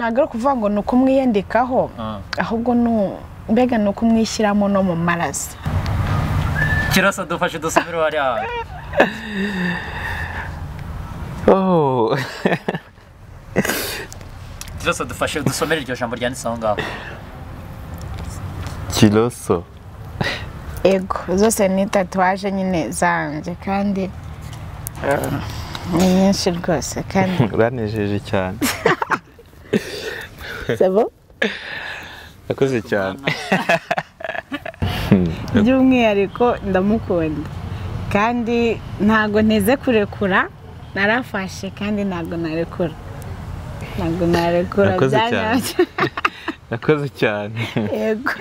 Ntabwo ari ukuvuga ngo ni ukumwiyandikaho, ahubwo mbega ni ukumwishyiramo no mu maraso. Kiroso dufashe dusubire hariya. Oh. Kiroso dufashe dusomere iryo jambo ryanditse aho ngaho. Kiroso. Ego, zose ni tatuwaje nyine zanjye kandi ni nyinshi rwose kandi uranejeje cyane. Sebo? Akoze cyane. By'umwihariko ndamukunda kandi ntago nteze kurekura, narafashe kandi ntago narekura. Ntago narekura byanyabyo. Nakoze cyane. Yego.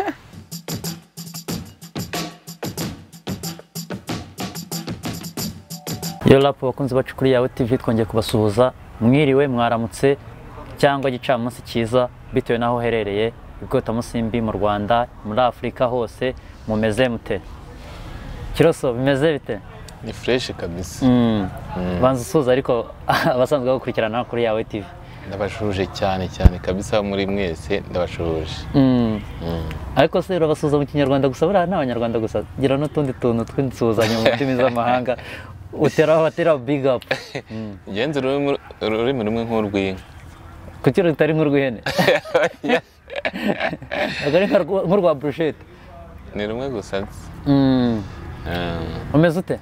Yo rapu bakunzi bacu kuri Yawe TV, twongeye kubasuhuza, mwiriwe, mwaramutse cyangwa gicamunsi cyiza bitewe naho uherereye, ibwota-musimbi mu Rwanda, muri Afurika hose, mumeze mute? Kiroso bimeze bite? Ni fresh kabisa. Banza usuhuza ariko abasanzwe bagukurikirana kuri Yawe TV. Ndabashuje cyane cyane kabisa, muri mwese ndabashuje. Ariko se urabasuhuza mu Kinyarwanda gusa, buriya ni Abanyarwanda gusa, gira n'utundi tuntu tw'insuhuzanyo mu ndimi z'amahanga. Utera batera big up. Ngenzi ururimi rumwe nk'urw'inka. Kuki rutari nk'urw'ihene? Agari nk'urwa brochette. Ni rumwe gusa. Umeze ute?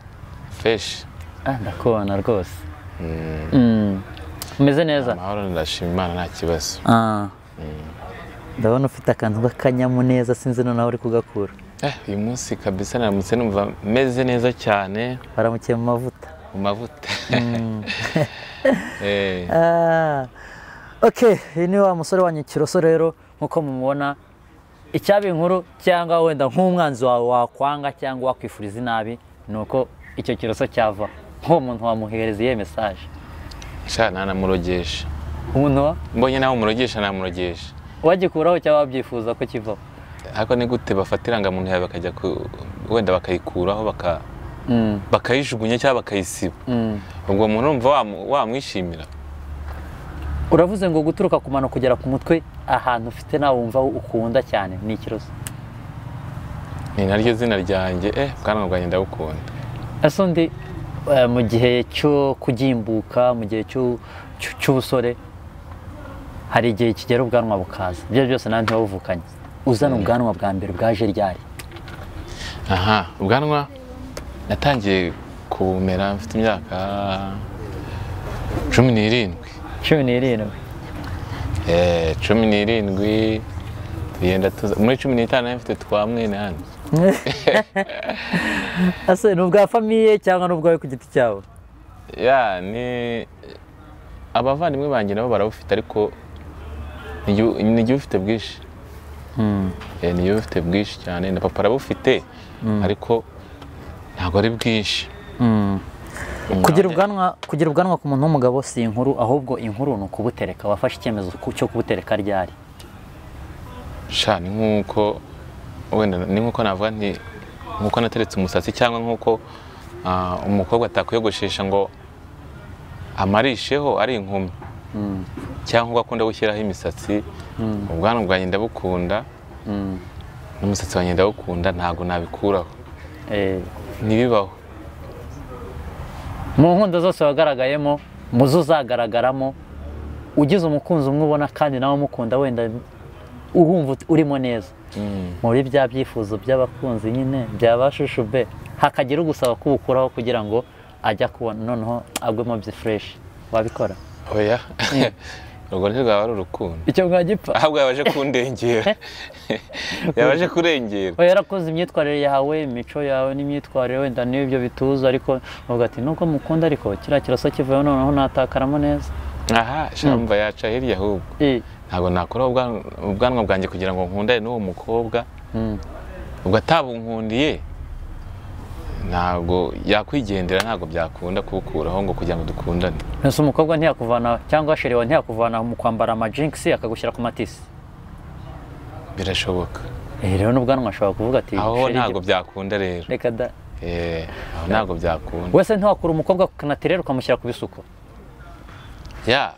Fresh. Ndakubona rwose. Umeze neza? Amahoro, ndashima Imana nta kibazo. Ndabona ufite akantu k'akanyamuneza, sinzi noneho uri kugakura. Uyu munsi kabisa naramutse numva meze neza cyane. Waramukiye mu mavuta. Mu mavuta. Okay, uyu ni wa musore wanyu Kiroso rero, nkuko mumubona, icyaba inkuru cyangwa wenda nk'umwanzi wawe wakwanga cyangwa wakwifuriza inabi, nuko icyo Kiroso cyava. Nk'uwo muntu wamuhereza iyihe message? Sha nanamurogesha. Umuntu mbonye nawe umurogesha namurogesha. Wagikuraho cyangwa wabyifuza ko kivaho? Ariko ni gute bafata irangamuntu yawe bakajya wenda bakayikuraho bakayijugunya cyangwa bakayisiba? Ubwo umuntu urumva wamwishimira? Uravuze ngo guturuka ku mano kugera ku mutwe, ahantu ufite nawe wumva ukunda cyane ni Kiroso. Ni naryo zina ryanjye, bwana bwanjye ndabukunda. Ese undi mu gihe cyo kugimbuka, mu gihe cy'ubusore, hari igihe kigera ubwanwa bukaza. Ibyo byose nawe ntiwabuvukanye. Uzana ubwanwa bwa mbere bwaje ryari? Aha, ubwanwa natangiye kumera mfite imyaka 17. 17. 17 tugenda tuza muri 15 mfite twa mwene hano. Ase ni ubwa famiye cyangwa n'ubwawe ku giti cyawe? Ya, ni abavandimwe banjye nabo barabufite, ariko ni ufite bwinshi. Niyo ufite bwinshi cyane, na papa arabufite ariko ntabwo ari bwinshi. Kugira ubwanwa ku muntu w'umugabo si inkuru, ahubwo inkuru ni ukubutereka. Wafashe icyemezo cyo kubutereka ryari? Sha ni nkuko wenda ni nkuko navuga nti nkuko nateretse umusatsi, cyangwa nkuko umukobwa atakwiyogoshesha ngo amarisheho ari inkumi, cyangwa akunda gushyiraho imisatsi. Ubwanwa bwanjye ndabukunda, n'umusatsi wanjye ndawukunda, ntabwo nabikuraho. Ntibibaho. Mu nkundo zose wagaragayemo, muzo uzagaragaramo, ugize umukunzi umwe ubona kandi nawe umukunda, wenda uhumva urimo neza muri bya byifuzo by'abakunzi nyine byabashushu be, hakagira ugusaba kubukuraho kugira ngo ajya kubona noneho agwemo byi fresh, wabikora? Oya. Urwo ntirwaba ari urukundo. Icyo mwagipfa? Ahubwo yabaje kundengera. Yabaje kurengera. Oya, yarakoze imyitwarire yawe, imico yawe n'imyitwarire wenda n'ibyo bituza, ariko uvuga ati nubwo mukunda ariko kiriya Kiroso kivuyeho noneho natakaramo neza. Aha, shamba yaca hirya ahubwo. Ntabwo nakora ubwanwa bwanjye kugira ngo nkundane n'uwo mukobwa. Ubwo atabunkundiye ntabwo yakwigendera, ntabwo byakunda kubukuraho ngo kugira ngo dukundane. Nese umukobwa ntiyakuvana cyangwa sheri wawe ntiyakuvana mu kwambara ama jinx akagushyira ku matisi? Birashoboka. Rero n'ubwanwa ashobora kuvuga ati aho ntabwo byakunda rero. Reka da. Aho ntabwo byakunda. Wese ntiwakura umukobwa ku naturel ukamushyira ku bisuko? Ya,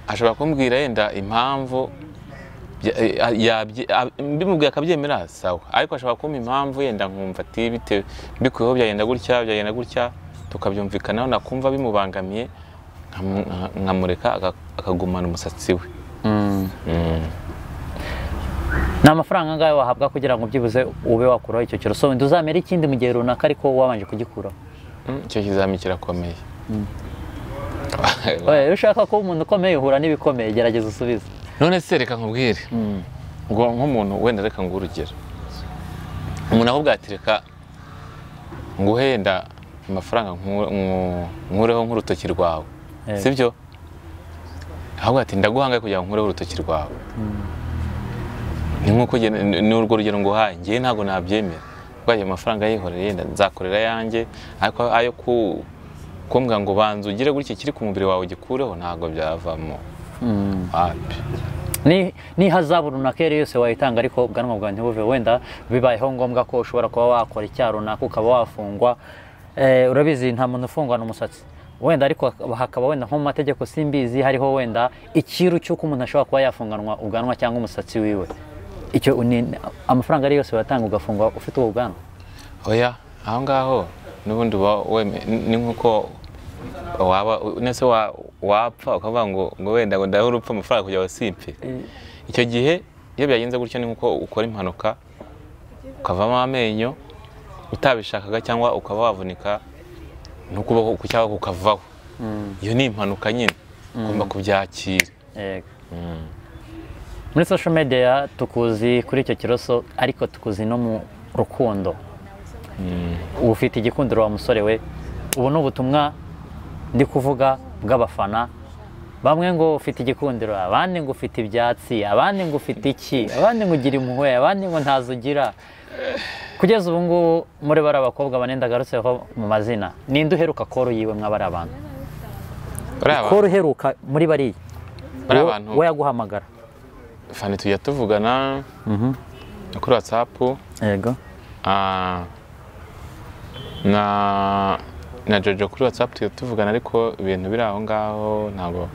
Ashobora kumbwira yenda impamvu mbimubwiye akabyemera sawa, ariko ashobora kumpa impamvu yenda nkumva ati bite mbikuyeho byagenda gutya byagenda gutya, tukabyumvikanaho, nakumva bimubangamiye nkamureka akagumana umusatsi we. Ni amafaranga angahe wahabwa kugira ngo byibuze ube wakuraho icyo kiroso? Wenda uzamera ikindi mu gihe runaka ariko wabanje kugikuraho. Icyo kizami kirakomeye. Oya, iyo ushaka kuba umuntu ukomeye uhura n'ibikomeye, gerageza usubize. None se reka nkubwire, ngo nk'umuntu wenda reka nguhe urugero, umuntu ahubwo ati reka nguhenda amafaranga nkureho nk'urutoki rwawe, sibyo? Ahubwo ati ndaguhangaye kugira ngo nkureho urutoki rwawe. Ni nkuko ni urwo rugero nguhaye, ngiye ntabwo nabyemera. Kuko ayo mafaranga yihoreye yenda nzakorera yanjye, ariko ayo kumbwa ngo banza ugire gutya kiri ku mubiri wawe ugikureho ntabwo byavamo. Ni hazabu runaka yari yose wayitanga ariko ubwanwa bwawe ntibuve, wenda bibayeho ngombwa ko ushobora kuba wakora icyaha runaka ukaba wafungwa. Urabizi nta muntu ufungwana umusatsi wenda, ariko hakaba wenda nko mu mategeko simbizi hariho wenda ikiru cy'uko umuntu ashobora kuba yafunganwa ubwanwa cyangwa umusatsi wiwe. Icyo amafaranga ari yose watanga ugafungwa ufite ubwo bwanwa? Oya, aho ngaho n'ubundi ni nkuko waba nese wapfa ukavuga ngo wenda ngo ndaho urupfa amafaranga kugira ngo simpe. Icyo gihe iyo byagenze gutyo ni nkuko ukora impanuka ukavamo amenyo utabishakaga cyangwa ukaba wavunika n'ukuboko cyangwa kukavaho. Iyo ni impanuka nyine ugomba kubyakira. Yego. Muri social media tukuzi kuri icyo kiroso, ariko tukuzi no mu rukundo. Ufite igikundiro wa musore we. Ubu ni ubutumwa ndi kuvuga bw'abafana, bamwe ngo ufite igikundiro, abandi ngo ufite ibyatsi, abandi ngo ufite iki, abandi ngo ugira impuhwe, abandi ngo ntazo ugira. Kugeza ubu ngubu muri bari abakobwa bane ndagarutseho mu mazina, ninde uheruka koro yiwe mwabari abantu? Koro uheruka muri bariya we yaguhamagara? Fani tujya tuvugana kuri WhatsApp. Yego. Na Jojo kuri WhatsApp tujya tuvugana, ariko ibintu biri aho ngaho ntabwo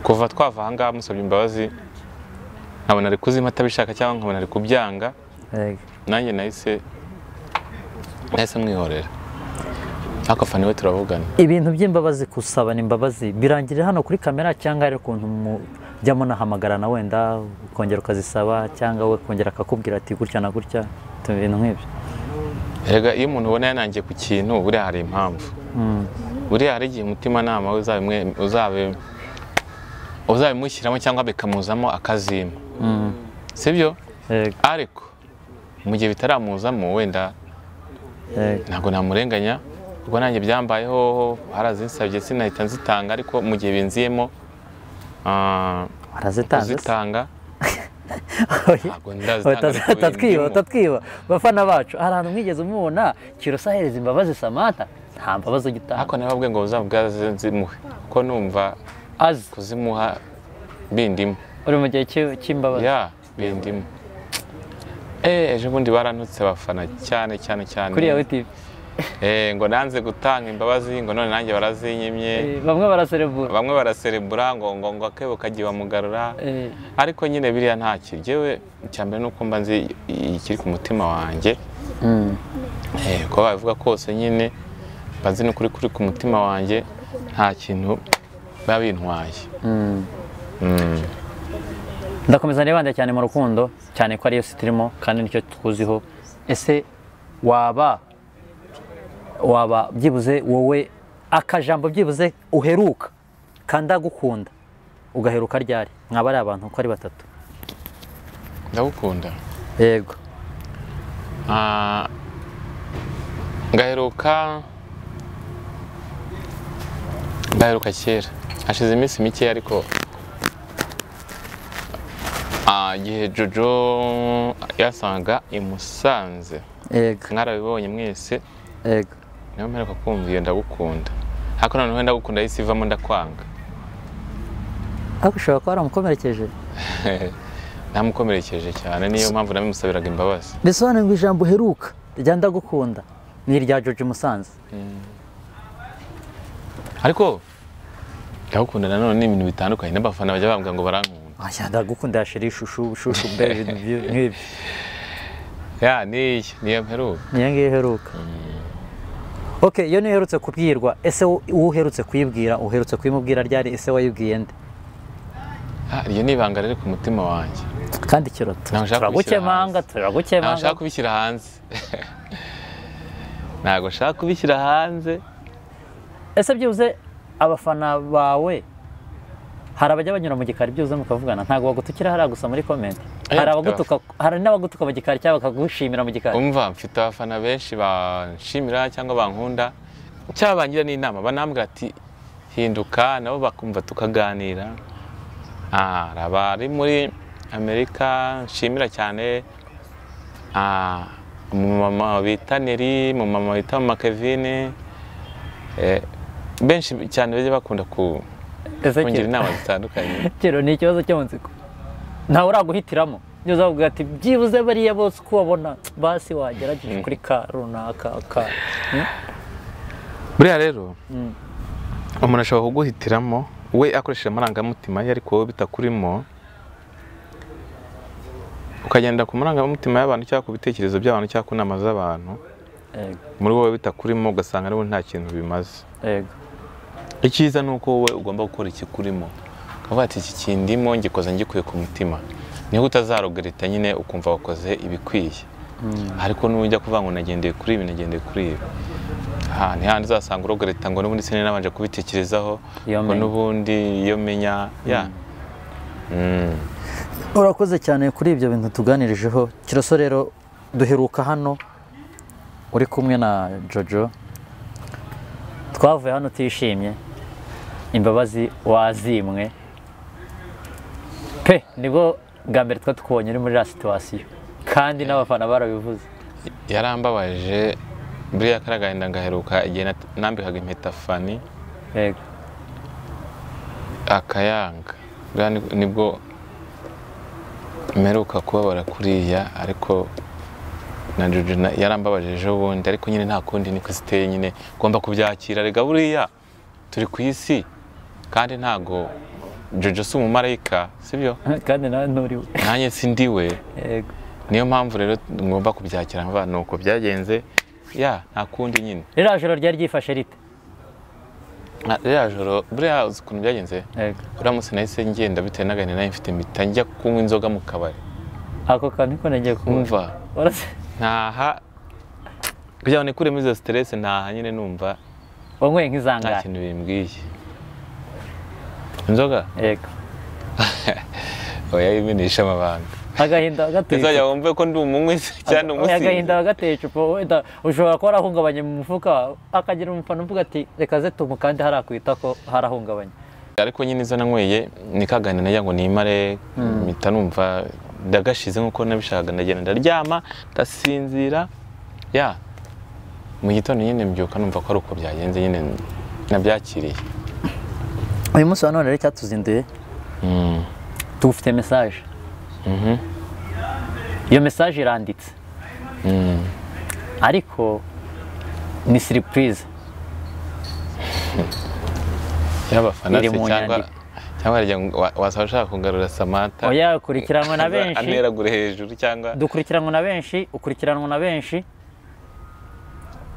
kuva twava aha ngaha musabye imbabazi nkabona ari kuzima atabishaka cyangwa nkabona ari kubyanga. Yego. Nanjye nahise mwihorera. Ariko Fani we turavugana. Ibintu by'imbabazi, kusabana imbabazi birangirira hano kuri kamera cyangwa ari ukuntu mujya munahamagarana wenda ukongera ukazisaba cyangwa we kongera akakubwira ati gutya na gutya, ibintu nk'ibyo? Erega iyo umuntu ubona yanangiye ku kintu buriya hari impamvu. Buriya hari igihe umutimanama we uzabimushyiramo cyangwa bikamuzamo akazima. Sibyo? Ariko mu gihe bitaramuzamo wenda ntabwo namurenganya, kuko nanjye byambayeho harazinsabye sinahita nzitanga, ariko mu gihe binziyemo arazitanga. Utatwiba bafana bacu, hari ahantu mwigeze mubona Kiroso ahereza imbabazi Samantha? Nta mbabazi ugitanga. Ariko nababwiye ngo uzabwaze nzimuhe, kuko numva azi kuzimuha bindimo. Uri mu gihe cy'imbabazi? Ya, bindimo. Ejo bundi barantutse abafana cyane cyane cyane kuri Yawe TV. Ngo nanze gutanga imbabazi, ngo none nanjye barazinyimye. Bamwe baraserebura. Bamwe baraserebura ngo ngo ngo akebo kagiye bamugarura. Ariko nyine biriya nta kigewe, icyambere nuko mba nzi ikiri ku mutima wanjye. Ko bavuga kose nyine mba nzi n'ukuri kuri ku mutima wanjye, nta kintu babintwaye. Ndakomeza nibanda cyane mu rukundo, cyane ko ariyo sitirimo kandi nicyo tukuziho. Ese waba byibuze wowe akajambo byibuze uheruka kandi agukunda ugaheruka ryari? Mwaba ari abantu uko ari batatu. Ndagukunda. Yego. Ngaheruka kera, hashize iminsi mike, ariko igihe Jojo yasanga i Musanze. Yego. Mwarabibonye mwese. Yego. Niyo mperuka kumva iyo ndagukunda. Ariko noneho ndagukunda yahise ivamo ndakwanga. Ariko ushobora kuba waramukomerekeje? Namukomerekeje cyane, niyo mpamvu nabimusabiraga imbabazi. Bisobanuye ngo ijambo uheruka rya ndagukunda ni irya Jojo Musanze. Ariko Ndagukunda nanone ni ibintu bitandukanye n'abafana bajya bambwira ngo barankunda. Aya ndagukunda chérie chouchou chouchou bébé nk'ibyo. Ya niyo mperuka. Niyo ngiyo iheruka. Okay, iyo niyo iherutse kubwirwa, ese uherutse kuyibwira, uherutse kuyimubwira ryari, ese wayibwiye nde? Iryo ni ibanga riri ku mutima wanjye. Kandi kiroto. Turagukemanga, turagukemanga. Ntabwo nshaka kubishyira hanze. Ntabwo nshaka kubishyira hanze. Ese byibuze abafana bawe hari abajya banyura mu gikari byibuze mukavugana, ntabwo bagutukira hariya gusa muri comment. Hari abagutuka, hari n'abagutuka mu gikari cyangwa bakagushimira mu gikari. Umva mfite abafana benshi banshimira cyangwa bankunda, cyangwa bangira n'inama banambwira ati hinduka, nabo bakumva tukaganira. Hari abari muri Amerika nshimira cyane, umumama bita Neri, umumama bita Mama Kevin, benshi cyane bajya bakunda kungira inama zitandukanye. Kero ni ikibazo cy'amatsiko, ntawe uraguhitiramo, niyo uzavuga ati byibuze bariya bose uko ubabona basi wagerageje kuri ka runaka ka. Buriya rero umuntu ashobora kuguhitiramo we akoresheje amarangamutima ye, ariko wowe bitakurimo, ukagenda ku marangamutima y'abantu cyangwa ku bitekerezo by'abantu cyangwa ku nama z'abantu, muri wowe bitakurimo, ugasanga ariwe nta kintu bimaze. Icyiza ni uko wowe ugomba gukora ikikurimo, ukavuga ati iki kindimo ngikoze ngikuye ku mutima, niho utazarogereta nyine ukumva wakoze ibikwiye. Ariko nujya kuvuga ngo nagendeye kuri ibi, nagendeye kuri ibi, ni handi uzasanga urogereta ngo n'ubundi sinari nabanje kubitekerezaho, ngo n'ubundi iyo menya ya. Urakoze cyane kuri ibyo bintu tuganirijeho. Kiroso rero duheruka hano uri kumwe na Jojo, twavuye hano utishimye, imbabazi wazimwe pe, nibwo bwa mbere twa tukubonye uri muri la situation, kandi n'abafana barabivuze. Yarambabaje buriya karagahinda ngaheruka igihe nambikaga impeta Fani, yego, akayanga, buriya nibwo mperuka kubabara kuriya. Ariko na Jojo yarambabaje ejo bundi, ariko nyine nta kundi niko ziteye nyine, ugomba kubyakira. Rega buriya turi ku isi kandi ntago Jojo si umumarayika, sibyo? Kandi nawe nturiwe, nanjye si ndiwe. Yego, niyo mpamvu rero ngomba kubyakira nkavuga nuko byagenze, ya nta kundi nyine. Ririya joro ryari ryifashe rite? Ririya joro buriya uzi ukuntu byagenze? Yego. Uriya munsi nahise ngenda bitewe n'agahinda nari mfite, mpita njya kunywa inzoga mu kabari. Ako kantu niko nagiye kumva. Ntaha kugira ngo nikuremo izo stress, ntaha nyine numva wanyweye nk'izangahe? Nta kintu bimbwiye. Inzoga? Yego. Oya yimenisha amabanga. Agahinda gateye. Nzajya wumve ko ndi umunywi cyane umusinzi. Agahinda gateye icupa, wenda ushobora kuba warahungabanye mu mufuka, akagira umufana uvuga ati reka ze tumukande harakwita ko harahungabanye. Ariko nyine izo nanyweye ni kagahinda nagira ngo nimare, mpita numva ndagashize nkuko nabishakaga, ndagenda ndaryama ndasinzira. Ya mu gitondo nyine mbyuka numva ko ari uko byagenze nyine nabyakiriye. Uyu munsi wa none rero cyatuzinduye, tugufite message. Iyo message iranditse, ariko ni surprise y'abafana se cyangwa wasaba ushaka kugarura Samantha. Oya, ukurikiranwa na benshi, aneragure hejuru cyangwa dukurikiranwa na benshi, ukurikiranwa na benshi.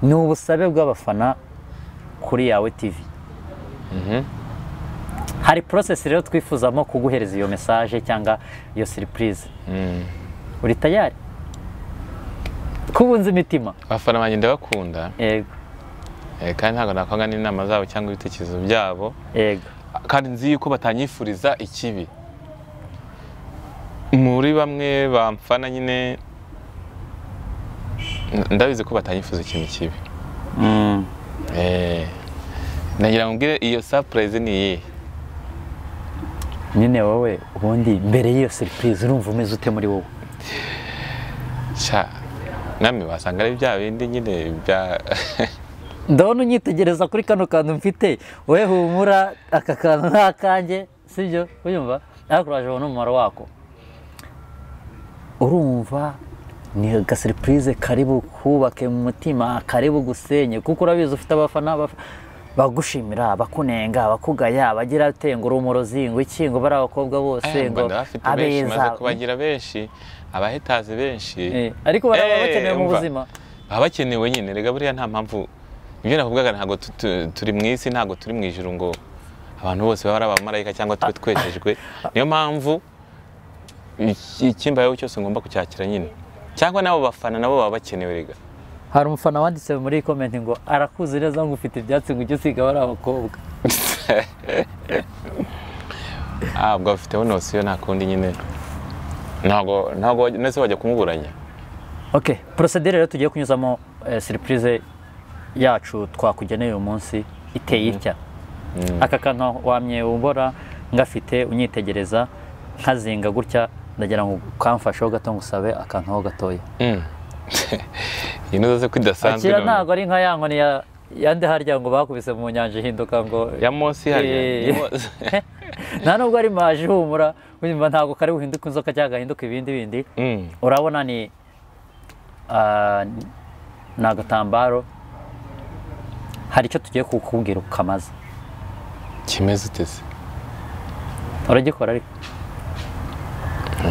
Ni ubusabe bw'abafana kuri Yawe TV. Hari process rero twifuzamo kuguhereza iyo message cyangwa iyo surprise. Uri tayari? Kubunza imitima. Abafana banjye ndabakunda. Yego. Kandi ntabwo nakwanga n'inama zabo cyangwa ibitekerezo byabo. Yego. Kandi nzi yuko batanyifuriza ikibi. Muri bamwe bamfana nyine ndabizi ko batanyifuza ikintu kibi. Nagira ngo mbwire iyo surprise ni iyihe? Nyine wowe ubundi mbere y'iyo surprise urumva umeze ute muri wowe? Sha namwe wasanga ari bya bindi nyine bya ndabona unyitegereza kuri kano kantu mfite, wowe humura aka kantu nta kanjye, sibyo? Uyumva? Ariko uraje ubona umumaro wako. Urumva ni aga surprise karibu kubake mu mutima, karibu gusenye, kuko urabizi ufite abafana. Bagushimira, bakunenga, bakugaya, bagira ate ngo uri umurozi, ngo iki, ngo bari abakobwa bose, ngo abeza kubagira benshi, abahetaze benshi. Ariko baraba bakenewe mu buzima. Baba bakenewe nyine, rega buriya nta mpamvu. Ibyo nakuvugaga ntago turi mu isi, ntago turi mu ijuru ngo abantu bose baba ari abamarayika cyangwa tube twejejwe. Niyo mpamvu ikimbayeho cyose ngomba kucyakira nyine. Cyangwa nabo bafana nabo baba bakenewe rega. Hari umufana wanditse muri comment ngo arakuzi neza ngo ufite ibyatsi ngo ujye usiga bari abakobwa. Ubwo afiteho nosiyo nta kundi nyine. Ntago nese wajya kumuburanya. Okay, procedure rero tugiye kunyuzamo surprise yacu twakugeneye uyu munsi iteye itya. Aka kantu wamye ubora ngafite unyitegereza nkazinga gutya, ndagira ngo kamfasheho gato ngusabe akantu ho gatoya. Ino zose kudasanzwe. Akira ntago ari nka ya nkoni ya yandi harya ngo bakubise mu nyanja ihinduka ngo ya Mose harya. Nta nubwo ari maji humura, wumva ntago kari buhinduka inzoka cyangwa gahinduka ibindi bindi. Urabona ni agatambaro, hari icyo tugiye kukubwira ukamaza. Kimeze uteze? Uragikora ariko.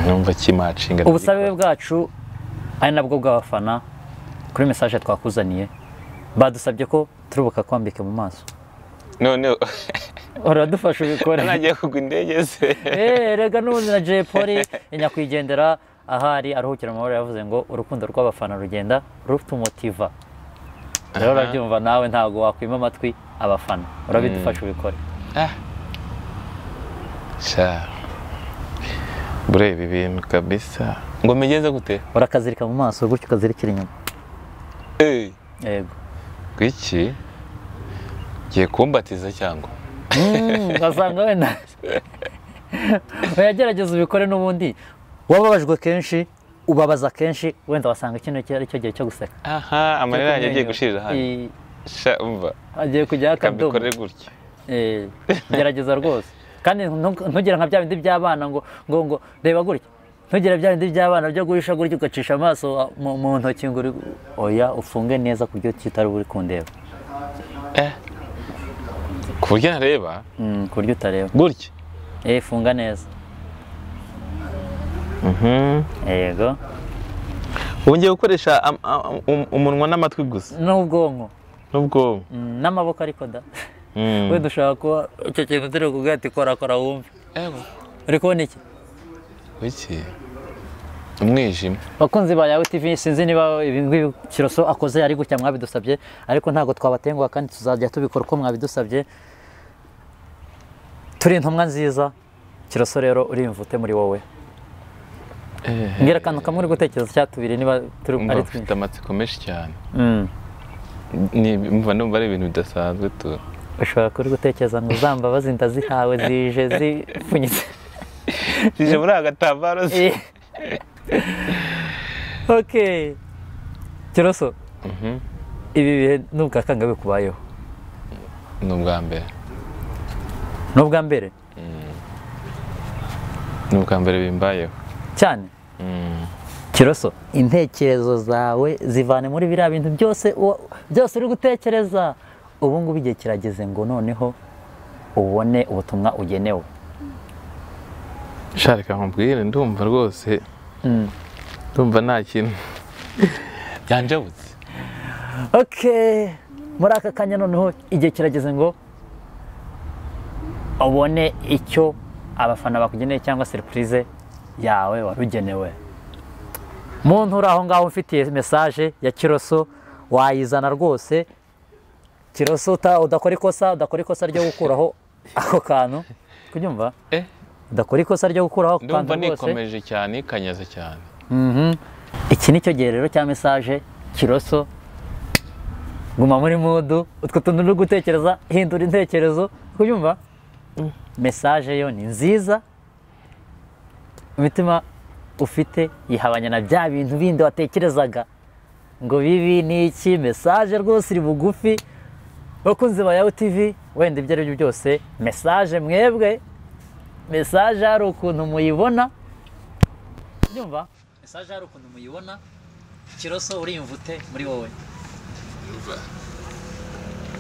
Numva kimacinga. Ubusabe bwacu ari nabwo bw'abafana kuri message twakuzaniye, badusabye ko turubuka kwambike mu maso. None uradufasha ubikore. Nagiye kugwa indege se. Rega n'ubundi na Jay Polly nyakwigendera ahari aruhukira amahoro yavuze ngo urukundo rw'abafana rugenda rutumotiva. Rero urabyumva nawe ntago wakwima amatwi abafana. Urabidufasha ubikore. Sha. Burebe ibintu kabisa. Ngo migeze gute? Urakazirika mu maso gutyo ukazirikira inyuma. Yego. Gwiki? Giye kumbatiza cyangwa? Ngasanga wenda. Oyagerageza ubikore n'ubundi. Wababajwe kenshi, ubabaza kenshi, wenda wasanga kino ari cyo gihe cyo guseka. Aha, amarira yanjye agiye gushirira hano. Sha umva. Agiye kujya akadomo. Kabikore gutya. Gerageza rwose. Kandi ntugera nka bya bindi by'abana ngo ngo ngo reba gutya. Ntugera bya bindi by'abana byo guhisha gutya ugacisha amaso mu ntoki ngo oya, ufunge neza ku buryo kitari buri kundeba. Ku buryo ntareba? Ku buryo utareba. Gutya. Funga neza. Yego. Wongeye gukoresha umunwa n'amatwi gusa. N'ubwonko. N'ubwonko. N'amaboko ariko da. Wenda ushaka kuba icyo kintu turi kuvuga ati kora kora wumve. Uri kubona iki? Iki? Umwijima. Bakunzi ba Yawe TV, sinzi niba ibi ngibi Kiroso akoze ari gutya mwabidusabye, ariko ntago twabatenguha kandi tuzajya tubikora uko mwabidusabye. Turi intumwa nziza. Kiroso rero uri imvute muri wowe. Ngira akantu kamwe uri gutekereza cyatubiri niba turi ari twinshi. Amatsiko menshi cyane. Ni mva ndumva ari ibintu bidasanzwe tu. Ushobora kuri gutekereza ngo zambabazi ndazihawe zije zipfunyitse. Zije muri agatambaro se. Okay. Kiroso. Ibi bihe nubwa kangabe kubayeho? Ni ubwa mbere. Ni ubwa mbere? Ni ubwa mbere bimbayeho. Cyane? Kiroso, intekerezo zawe zivane muri biriya bintu byose byose uri gutekereza. Ubu ngubu igihe kirageze ngo noneho ubone ubutumwa ugenewe. Sharika nkubwire ndumva rwose. Ndumva nta kintu byanjabutse. Okay, muri aka kanya noneho igihe kirageze ngo ubone icyo abafana bakugeneye cyangwa surprise yawe warugenewe. Muntu uri aho ngaho mfitiye message ya Kiroso wayizana rwose. Kiroso udakora ikosa, udakora ikosa ryo gukuraho ako kantu. Kunyumva? Udakora ikosa ryo gukuraho ako kantu rwose. Ndumva nikomeje cyane, kanyaze cyane. Iki nicyo gihe rero cya message Kiroso. Guma muri mood, utwo tuntu uri gutekereza, hindura intekerezo. Kunyumva? Message yo ni nziza. Imitima ufite yihabanya na bya bintu bindi watekerezaga ngo bibi ni iki. Message rwose iri bugufi. Bakunzi ba Yawe TV, wenda ibyo ari byo byose message mwebwe, message hari ukuntu muyibona. Nyumva message hari ukuntu muyibona. Kiroso uri imvute muri wowe. Nyumva.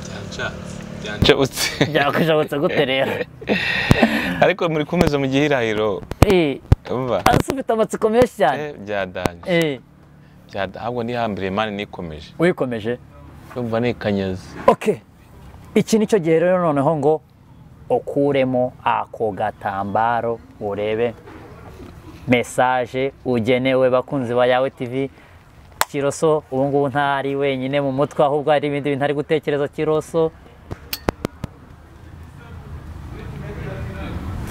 Cyanca. Byanjabutse. Byakujabutse gute rero? Ariko muri kumeza mu gihirahiro. Umva. Ufite amatsiko menshi cyane. Byadanje. Ahubwo nihambire mani nikomeje. Wikomeje? Umva nikanyaze. Okay. Iki nicyo gihe rero noneho ngo ukuremo ako gatambaro urebe message ugenewe bakunzi ba Yawe TV. Kiroso ubu ngubu ntari wenyine mu mutwe, ahubwo hari ibindi bintu ari gutekereza. Kiroso,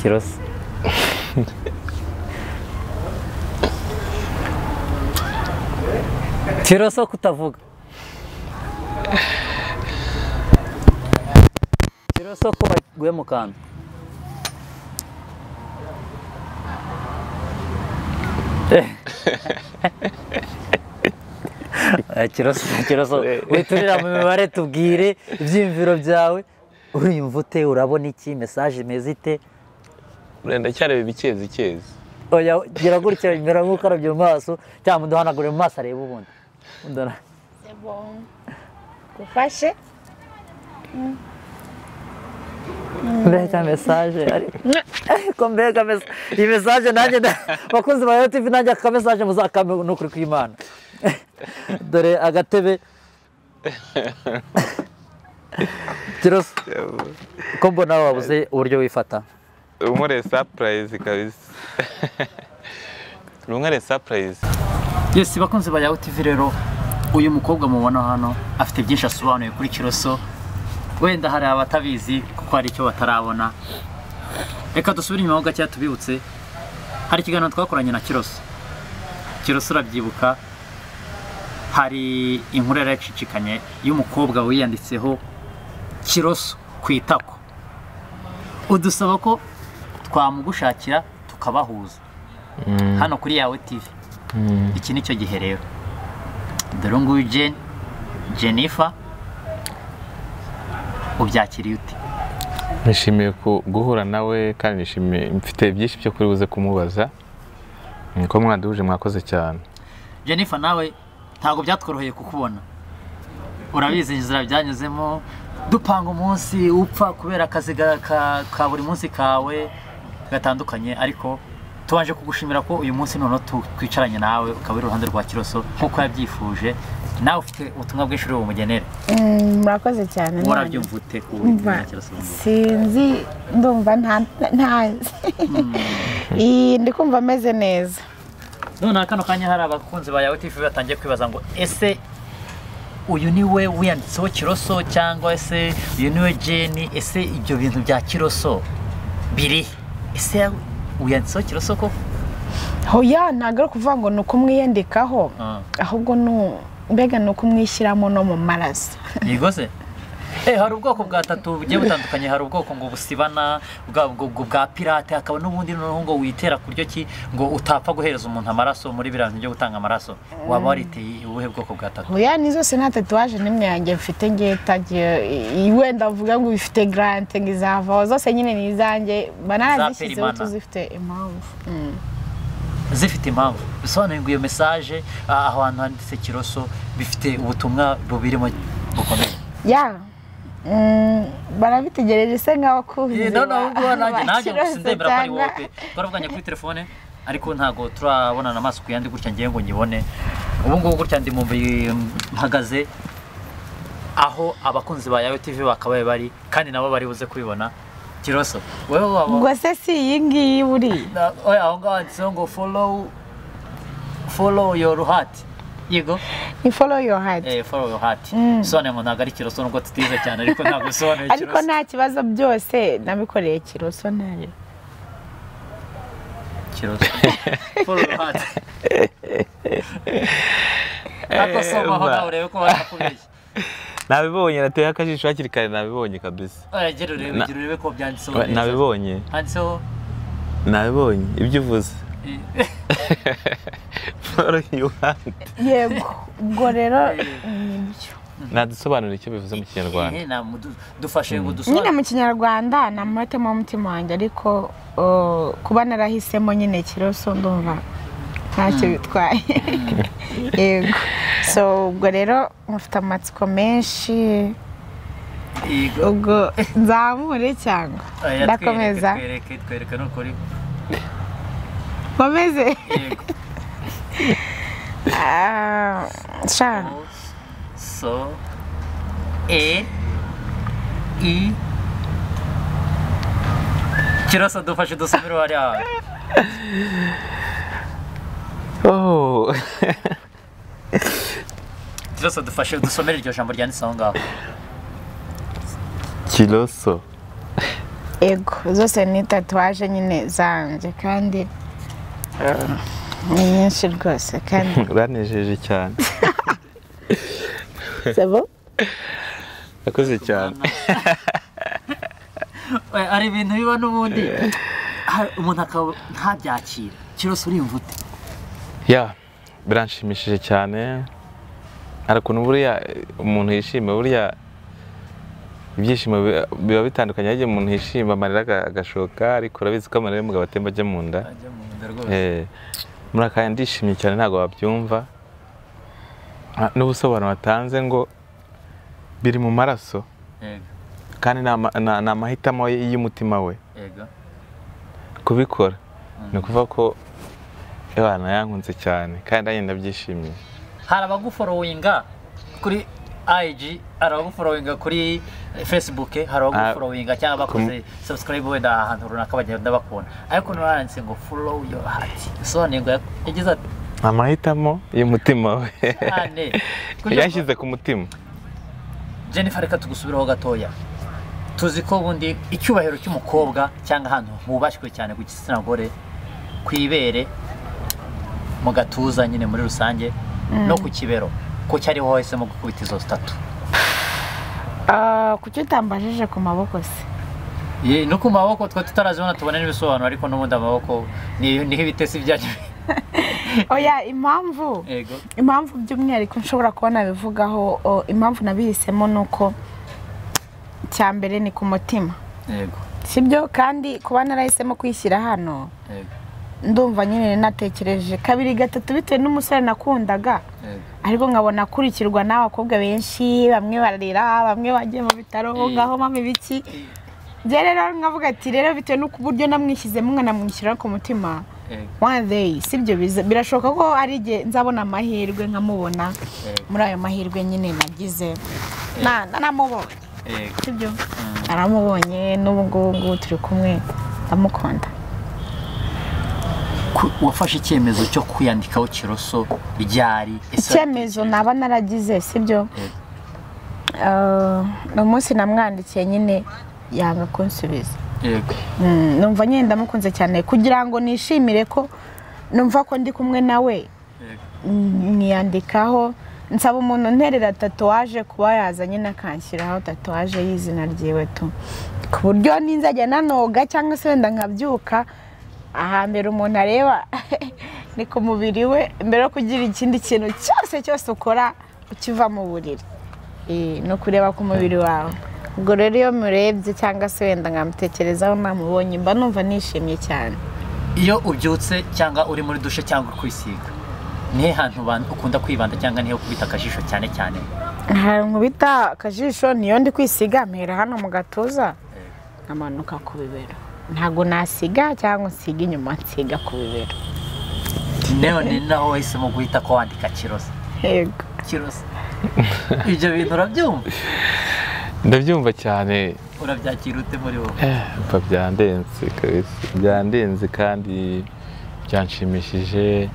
Kiroso Kiroso kutavuga. Kiroso ko baguye mu kantu. Kiroso, Kiroso witurira mu mibare, tubwire ibyiyumviro byawe. Uriyumva ute? Urabona iki? Message imeze ite? Ndacyareba ibikezi kezi. Oya, gira gutya, mera nk'ukarabye mu maso cyangwa muduhanagure mu maso arebe ubundi. C'est bon. Gufashe. Mbega message ariko mbega iyi message nanjye bakunzi ba Yawe TV nanjye aka message muzakame n'ukuri kw'Imana. Dore agatebe. Kiroso, ko mbona wabuze uburyo wifata. Umure surprise kabisa. Umure surprise. Yes, bakunzi ba Yawe TV rero uyu mukobwa mubona hano afite byinshi asobanuye kuri Kiroso. Wenda hari abatabizi kuko hari icyo batarabona. Reka dusubire inyuma gake tubibutse. Hari ikiganiro twakoranye na Kiroso. Kiroso urabyibuka, hari inkuru yaracicikanye y'umukobwa wiyanditseho Kiroso ku itako. Udusaba ko twamugushakira tukabahuza hano kuri Yawe TV. Iki nicyo gihe rero. Dore nguyu Jennifer, ubyakiriye ute? Nishimiye guhura nawe kandi nishimiye, mfite byinshi byo kuri buze kumubaza. Niko mwaduhuje, mwakoze cyane. Jennifer, nawe ntabwo byatworoheye kukubona. Urabizi inzira byanyuzemo, dupanga umunsi upfa kubera akazi ka buri munsi kawe gatandukanye, ariko tubanje kugushimira ko uyu munsi noneho twicaranye nawe ukaba uri iruhande rwa Kiroso nkuko yabyifuje. Nawe ufite ubutumwa bwinshi uri bumugenere. Murakoze cyane. Warabyumva ute uri kumwe na Kiroso? Sinzi, ndumva ntazi. Ndi kumva ameze neza. None kano kanya hari abakunzi ba Yawe TV batangiye kwibaza ngo ese uyu ni we wiyanditseho Kiroso cyangwa ese uyu ni we Jenny? Ese ibyo bintu bya Kiroso biri ese wiyanditseho Kiroso koko? Hoya, ntabwo ari ukuvuga ngo ni ukumwiyandikaho, ahubwo mbega ni ukumwishyiramo no mu maraso. Yego se? Hari ubwoko bwa tatu bugiye butandukanye. Hari ubwoko ngo busibana bwa pirate, hakaba n'ubundi noneho ngo witera kuryo ki ngo utapfa guhereza umuntu amaraso muri biriya bintu byo gutanga amaraso. Waba wariteye ubuhe bwoko bwa tatu? Oya, ni zose nta tatuwaje n'imwe yanjye mfite ngiye tagiye wenda avuga ngo ifite grant ngo izavaho, zose nyine ni izanjye, banazishyizeho tuzifite impamvu. Zifite impamvu. Bisobanuye ngo iyo message aho hantu handitse Kiroso bifite ubutumwa bubirimo bukomeye. Ya. Barabitegereje se nk'abakunzi. No, ubwo nanjye sindemera ko ari wowe pe. Twaravuganye kuri telefone ariko ntago turabonana amaso ku yandi gutya ngiye ngo nyibone. Ubu ngubu gutya ndi mu mpagaze aho abakunzi ba Yawe TV bakabaye bari kandi nabo bari buze kubibona. Kiroso, wewe waba ngo se si iyi ngiyi buri. Oya, aho ngaho handitseho ngo follow your heart. Yego. Ni follow your heart. Follow your heart. Sobanura ngo ntabwo ari Kiroso nubwo tutize cyane, ariko ntabwo bisobanuye Kiroso. Ariko nta kibazo, byose nabikoreye Kiroso nayo. Kiroso. Follow your heart. Ako soma aho nawe urebe ko barakubeshya. Nabibonye, nateye akajisho hakiri kare, nabibonye kabisa. Oya, gira urebe ko byanditseho neza. Nabibonye. Handitseho. Nabibonye ibyo uvuze. Follow your heart. Yego, ubwo rero nibyo. Nadusobanurira icyo bivuze mu Kinyarwanda. Dufashe ngo dusobanure. Nyine mu Kinyarwanda ni amahitamo y'umutima wanjye, ariko kuba narahisemo nyine Kiroso ndumva ntacyo bitwaye. Yego. So ubwo rero mufite amatsiko menshi. Ubwo nzamure cyangwa ndakomeza? Twereke n'ukuri. Nkomeze? Yego. Sha. So E I Kiroso dufashe dusomere hariya. Oh. Kiroso dufashe dusomere iryo jambo ryanditse aho ngaho. Kiroso. Ego, zose ni tatuwaje nyine zanjye kandi ni nyinshi rwose kandi uranejeje cyane. C'est bon? Akoze cyane. Ari ibintu biba n'ubundi umuntu akaba ntabyakira. Kiroso uriyumva ute? Ya, biranshimishije cyane. Ariko buriya umuntu yishima, buriya ibyishimo biba bitandukanye. Yagiye umuntu yishima amarira agashoka, ariko urabizi ko amarira y'umugabo atemba ajya mu nda. Muri aka ndishimye cyane ntabwo wabyumva. N'ubusobanuro watanze ngo biri mu maraso. Kandi ni amahitamo y'umutima we kubikora. Ni ukuvuga ko abana yankunze cyane kandi nanjye ndabyishimiye. Hari abaguforowinga kuri IG, hari abaguforowinga kuri Facebook, hari abaguforowinga cyangwa bakoze subscribe wenda ahantu runaka bagenda bakubona, ariko nuranditse ngo follow your heart, bisobanuye ngo yagize ati amahitamo y'umutima we yashyize ku mutima. Jennifer, reka tugusubiraho gatoya. Tuzi ko ubundi icyubahiro cy'umukobwa cyangwa ahantu hubashywe cyane ku gitsina gore, ku ibere, mu gatuza nyine muri rusange, no ku kibero, ko cyariho wahisemo gukubita izo zitatu? Kuki utambajije ku maboko se? No ku maboko twe tutarazibona tubone n'ibisobanuro, ariko n'ubundi amaboko niho ibitesi byanyu. Oya, impamvu by'umwihariko nshobora kuba nabivugaho, impamvu nabihisemo nuko cya mbere ni ku mutima. Yego. Sibyo? Kandi kuba narahisemo kwishyira hano, ndumva nyine natekereje kabiri gatatu bitewe n'umusore nakundaga, ariko nkabona akurikirwa n'abakobwa benshi, bamwe bararira, bamwe bagiye mu bitaro, ngaho mama ibiki. Njye rero nkavuga ati rero bitewe n'uburyo namwishyizemo nkanamwishyira ku mutima, one day sibyo, birashoboka ko ari igihe nzabona amahirwe nkamubona. Muri ayo mahirwe nyine nagize namubonye, sibyo, aramubonye n'ubu ngubu turi kumwe, ndamukunda. Wafashe icyemezo cyo kwiyandikaho Kiroso ryari? Icyemezo naba naragize, sibyo, umunsi namwandikiye nyine yanga kunsubiza. Numva nyine ndamukunze cyane kugira ngo nishimire ko numva ko ndi kumwe nawe, niyandikaho nsaba umuntu nterera tatuwaje kuba yaza nyine akanshyiraho tatuwaje y'izina ryiwe tu, ku buryo ninzajya nanoga cyangwa se wenda nkabyuka, ahambere umuntu areba ni ku mubiri we, mbere yo kugira ikindi kintu cyose cyose ukora ukiva mu buriri no kureba ku mubiri wawe. Ubwo rero iyo murebye cyangwa se wenda nkamutekerezaho namubonye, mba numva nishimye cyane. Iyo ubyutse cyangwa uri muri dushe cyangwa kwisiga, nihe hantu ukunda kwibanda cyangwa nihe ukubita akajisho cyane cyane? Ahantu nkubita akajisho niyo ndi kwisiga, mpera hano mu gatuza nkamanuka ku bibero. Ntabwo nasiga cyangwa nsiga inyuma, nsiga ku bibero. None naho wahisemo guhita ko wandika Kiroso? Yego. Kiroso, ibyo bintu urabyumva? Ndabyumva cyane. Urabyakira ute muri wowe? Byandenze kabisa, byandenze kandi byanshimishije.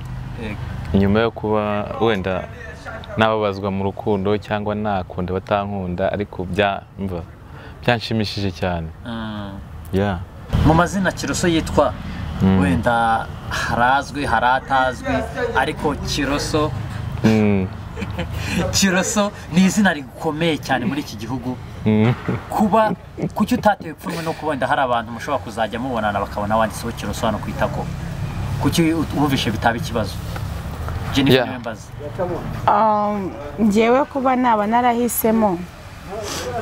Nyuma yo kuba wenda nababazwa mu rukundo cyangwa nakunda batankunda, ariko byanshimishije cyane. Mu mazina Kiroso yitwa wenda harazwi haratazwi, ariko Kiroso Kiroso ni izina rikomeye cyane muri iki gihugu. Kuba kuki utatewe ipfunwe no kuba wenda hari abantu mushobora kuzajya mubonana bakabona wanditseho Kiroso hano ku itako? Kuki wumvishe bitaba ikibazo? Jennifer Membaza. Njyewe kuba naba narahisemo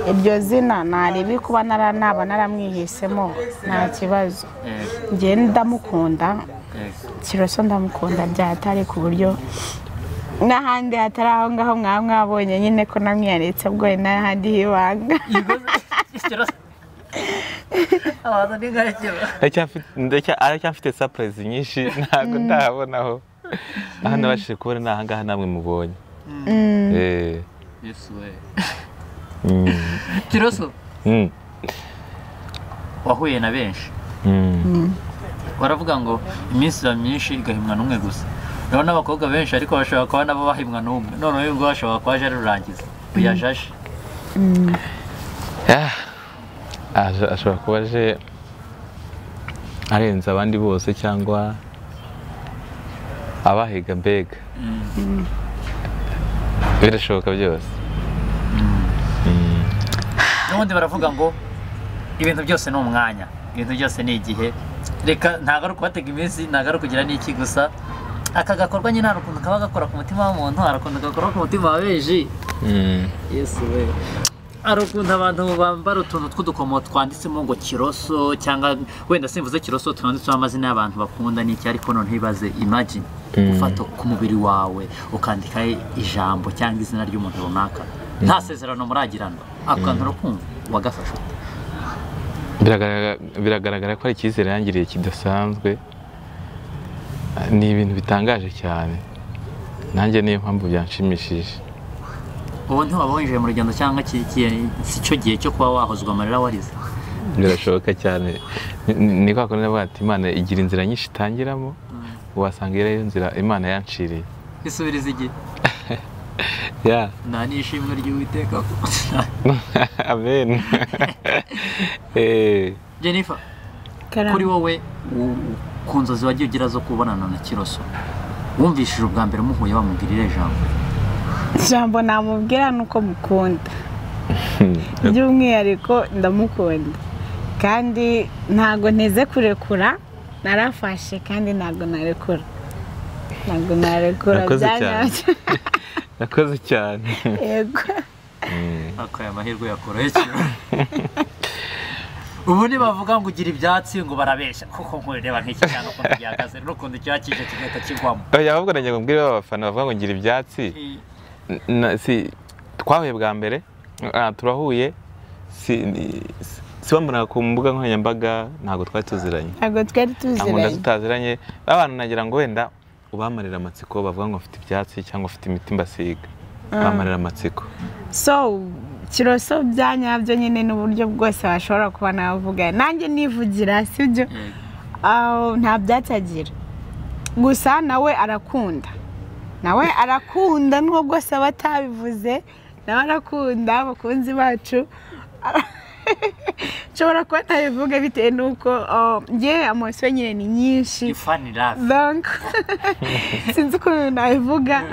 iryo zina, naribi kuba naba naramwihisemo nta kibazo. Njye ndamukunda Kiroso, ndamukunda byatari ku buryo N'ahandi hatari aho ngaho mwabonye nyine ko namwiyanditse ubwo n'ahandi hibanga. Abantu ni ngakiro. Aracyafite surprise nyinshi ntabwo ndabonaho. Aha nabashije kubona ni aha ngaha namwe mubonye. Yesu we. Kiroso. Wahuye na benshi. Baravuga ngo iminsi iba myinshi igahimwa n'umwe gusa. Urabona abakobwa benshi ariko bashobora kuba nabo bahimwa n'umwe. None uyu nguyu ashobora kuba aje arurangiza. Uyajaje. Ashobora kuba aje arenze abandi bose cyangwa abahiga mbega. Birashoboka byose. N'ubundi baravuga ngo ibintu byose ni umwanya, ibintu byose ni igihe. Reka ntabwo ari ukubatega iminsi, ntabwo ari ukugira n'iki gusa. Aka gakorwa nyine hari ukuntu kaba gakora ku mutima w'umuntu, hari ukuntu gakora ku mutima wa benshi. Yesu we. Hari ukuntu abantu bambara utuntu tw'udukomo twanditsemo ngo Kiroso, cyangwa wenda simvuze Kiroso, twanditseho amazina y'abantu bakunda n'iki, ariko none ntibaze imagine ufata ku mubiri wawe ukandika ijambo cyangwa izina ry'umuntu runaka nta sezerano muragirana, ako kantu urakumva wagafashe ute? Biragaragara ko ari icyizere yangiriye kidasanzwe. Ni ibintu bitangaje cyane, nanjye niyo mpamvu byanshimishije. Ubu ntiwaba winjiye mu rugendo cyangwa si cyo gihe cyo kuba wahozwa amarira warize? Birashoboka cyane. Ni kwa kundi navuga ati Imana igira inzira nyinshi itangiramo, wasanga iyo nzira Imana yanciriye. Isubiriza igihe. Nta n'ishimwe ry'Uwiteka. Amen. Jennifer, kuri wowe ku nzozi wagiye ugira zo kubonana na Kiroso, wumvishije ubwa mbere muhuye wamubwirira ijambo? Ijambo namubwira ni uko mukunda. By'umwihariko ndamukunda kandi ntabwo nteze kurekura, narafashe kandi ntabwo narekura. Ntabwo narekura byanyabyo. Nakoze cyane. Yego. Ako aya mahirwe yakoroye cyane. Ubu nibavuga ngo ugira ibyatsi ngo barabeshya, kuko nkureba nk'iki cyane ukuntu gihagaze n'ukuntu kiba kije kigahita kigwamo. Oya, ahubwo nanjye ngo mbwire abafana bavuga ngo ngira ibyatsi. Si twahuye bwa mbere, turahuye, si bambona ku mbuga nkoranyambaga, ntabwo twari tuziranye. Ntabwo twari tuziranye. Ntabwo tutaziranye. Abantu nagira ngo wenda ubamarira amatsiko bavuga ngo mfite ibyatsi cyangwa mfite imiti mbasiga. Bamarira amatsiko. So Kiroso byanyabyo nyine n'uburyo bwose bashobora kuba navuga. Nanjye nivugira sibyo? Nta byatsi agira. Gusa nawe arakunda. Nawe arakunda nubwo bwose aba atabivuze, nawe arakunda abakunzi bacu. Nshobora kuba atabivuga bitewe n'uko njye amosiyo nyine ni nyinshi. Donc sinzi ukuntu nabivuga.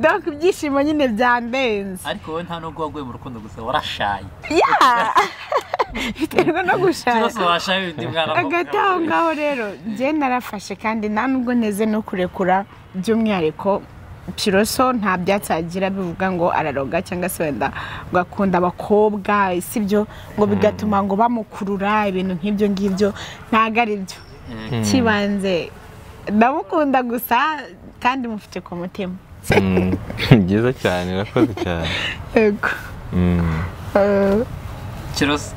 Donc ibyishimo nyine byandenze. Ariko wowe nta nubwo waguye mu rukundo gusa, warashaye. Biterwa no gushaya. Kiroso washaye undi mwana. Hagati aho ngaho rero njye narafashe kandi nta nubwo nteze no kurekura, by'umwihariko Kiroso nta byatsi agira bivuga ngo araroga cyangwa se wenda ngo akunda abakobwa, sibyo, ngo bigatuma ngo bamukurura ibintu nk'ibyo ngibyo, ntabwo ari byo. Kibanze ndamukunda gusa kandi mufite ku mutima. Byiza cyane, urakoze cyane. Yego. Kiroso,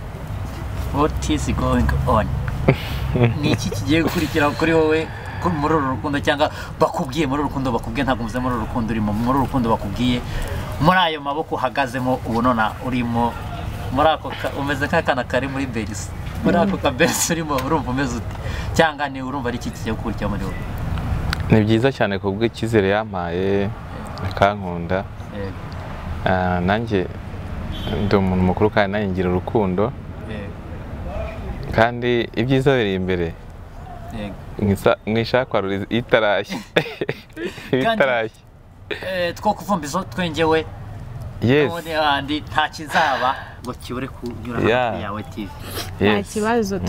what is going on? Ni iki kigiye gukurikira kuri wowe muri uru rukundo, cyangwa bakubwiye muri uru rukundo bakubwiye, ntabwo mvuze muri uru rukundo urimo, muri uru rukundo bakubwiye, muri ayo maboko uhagazemo ubu nona urimo, muri ako umeze nk'akana kari muri berisi, muri ako ka berisi urimo urumva umeze ute, cyangwa ni urumva ari iki kigiye gukurikira muri wowe? Ni byiza cyane kubwo icyizere yampaye akankunda. Nanjye ndi umuntu mukuru kandi nanjye ngira urukundo, kandi ibyiza biri imbere. Mwishakwa itarashye. Itarashye. Two kuvumba izo twengewe. Yes. None nta kizaba ngo kibure kunyura hafi yawe TV. Nta kibazo,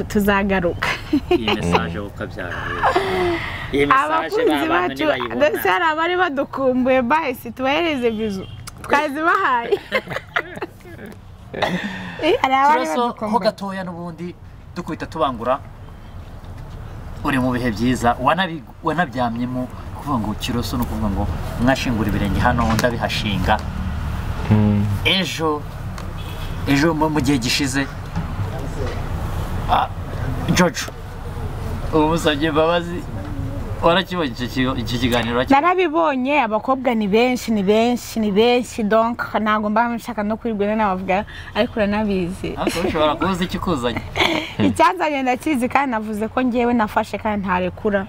tuzagaruka. Iyi message ukabyara. Iyi message abantu nibayibona. Ndetse hari abari badukumbuye bahise tubahereze bizu. Twazibahaye. Hari abari badukumbuye. Ho gatoya n'ubundi dukubita tubangura. Uri mu bihe byiza wanabyamyemo Kuvuga ngo Kiroso no kuvuga ngo mwashingura ibirenge hano ndabihashinga. Ejo mu gihe gishize Jojo umusabye imbabazi warakibonye icyo kiganiro? Narabibonye, abakobwa ni benshi ni benshi ni benshi, donc ntabwo mba nshaka no kwirwena nabavuga, ariko uranabizi ariko ushobora kubuza ikikuzanye. Icyanzanye ndakizi kandi navuze ko ngewe nafashe kandi ntarekura,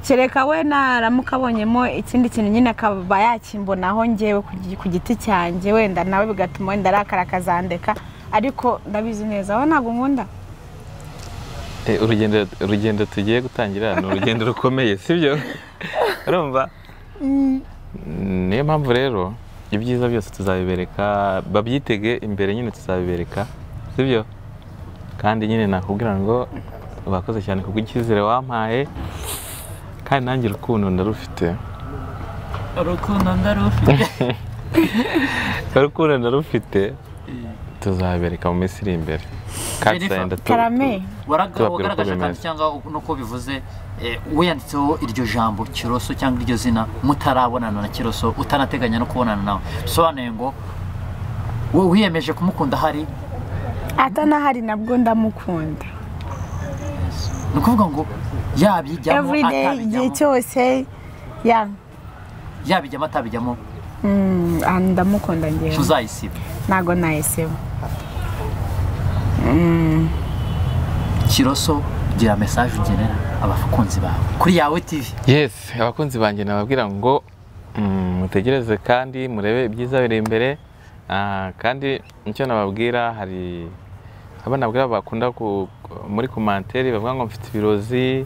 kereka we naramuka abonyemo ikindi kintu nyine akaba yakimbonaho ngewe ku giti cyanjye, wenda nawe bigatuma wenda arakara akazandeka, ariko ndabizi neza we ntabwo nkunda. Urugendo tugiye gutangira ni urugendo rukomeye, sibyo? Urumva? Niyo mpamvu rero ibyiza byose tuzabibereka, babyitege imbere nyine tuzabibereka, sibyo? Kandi nyine nakubwira ngo bakoze cyane kubw'icyizere wampaye, kandi nanjye urukundo ndarufite. Urukundo ndarufite. Urukundo ndarufite. Tuzabereka mu minsi iri imbere. Karame waragaragaje kandi cyangwa nuko bivuze wiyanditseho iryo jambo Kiroso cyangwa iryo zina mutarabonana na Kiroso, utanateganya no kubonana nawe, bisobanuye ngo wowe wiyemeje kumukunda hari atanahari nabwo ndamukunda. Ni ukuvuga ngo yabijyamo atabijyamo igihe cyose, yabijyamo atabijyamo ndamukunda ngewe. Tuzayisiba? Ntabwo nayisiba. Kiroso, gira message ugenera abakunzi bawe kuri Yawe TV. Yes, abakunzi banjye nababwira ngo mutegereze kandi murebe ibyiza biri imbere. Kandi icyo nababwira, hari abana nabwira bakunda muri commentaire bavuga ngo mfite ibirozi,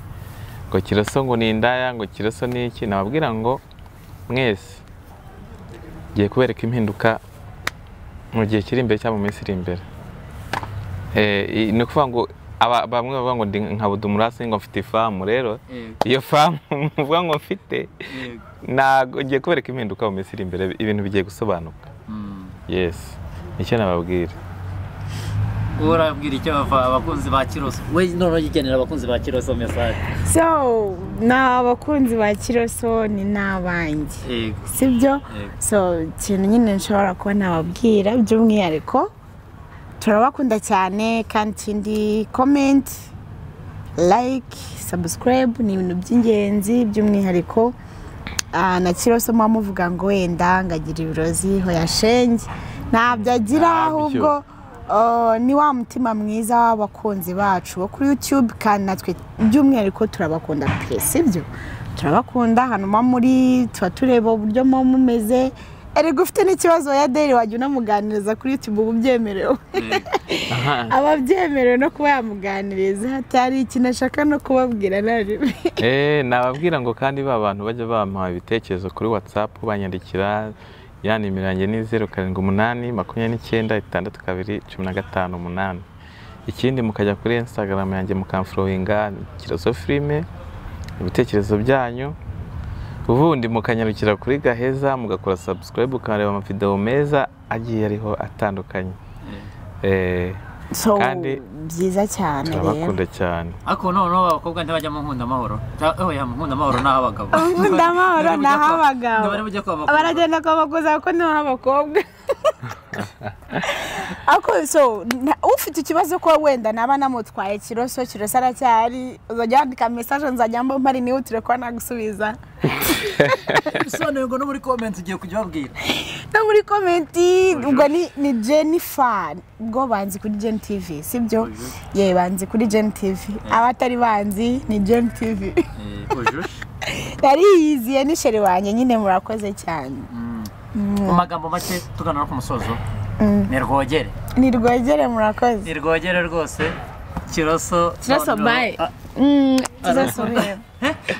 ngo Kiroso ngo ni indaya, ngo Kiroso ni iki. Nababwira ngo mwese ngiye kubereka impinduka mu gihe kiri imbere cyangwa mu minsi iri imbere. Ni ukuvuga ngo bamwe bavuga ngo ndi nka Budumurasi ngo mfite ifamu, rero iyo famu muvuga ngo mfite ntago ngiye kubereka impinduka mu minsi iri imbere, ibintu bigiye gusobanuka. Yes, nicyo nababwira. Urabwira icyo abakunzi ba Kiroso? We none ugenera abakunzi ba Kiroso message. So na abakunzi ba Kiroso ni nabanjye, sibyo? So ikintu nyine nshobora kuba nababwira by'umwihariko, turabakunda cyane, kandi ikindi comment, like, subscribe ni ibintu by'ingenzi by'umwihariko. Na Kiroso muvuga ngo wenda ngagira ibirozi hoya shenge, ntabyo agira, ahubwo ni wa mutima mwiza w'abakunzi bacu bo kuri YouTube, kandi natwe by'umwihariko turabakunda pe, sibyo? Turabakunda hano muri tuba tureba uburyo mumeze. Erega ufite n'ikibazo ya Deli wajya unamuganiriza kuri YouTube, ubu byemerewe. Ababyemerewe no kuba yamuganiriza, hatari ikintu ashaka no kubabwira nari. Nababwira ngo kandi ba bantu bajya bampa ibitekerezo kuri WhatsApp, banyandikira ya nimero yanjye ni 078 29 62 15 8. Ikindi mukajya kuri Instagram yanjye mukamfollowinga Kiroso Filime, ibitekerezo byanyu. Ubundi mukanyarukira kuri Gaheza mugakora subscribe ukareba amavideo meza agiye ariho atandukanye. So kandi byiza cyane rero. Turabakunda cyane. Ariko noneho abakobwa ntibajya mu nkunda amahoro. Oya, mu nkunda amahoro naho abagabo. Nkunda amahoro naho abagabo. Baragenda kwa bakuza kuko niho abakobwa. Ako so ufite ikibazo ko wenda naba namutwaye Kiroso, Kiroso aracyari, uzajya wandika message nzajya mba mpari nihutire ko nagusubiza. Bisobanuye ngo no muri comment ugiye kujya babwira. No muri comment ubwo ni Jennifer, ubwo banzi kuri Jen TV, sibyo? Ye banzi kuri Jen TV. Abatari banzi ni Jen TV. Yari yiziye ni sheri wanjye nyine, murakoze cyane. Mu magambo make tugana no ku musozo. Ni rwogere. Ni rwogere, murakoze. Ni rwogere rwose. Kiroso. Kiroso bye. Kiroso.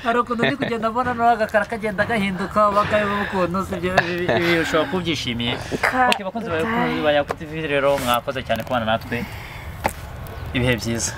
Hari ukuntu ndi kugenda mbona nawe agakara kagenda gahinduka bakayibona ukuntu sibyo, ibi ushobora kubyishimiye. Okay, bakunzi ba Yawe TV rero mwakoze cyane kubana natwe. Ibihe byiza.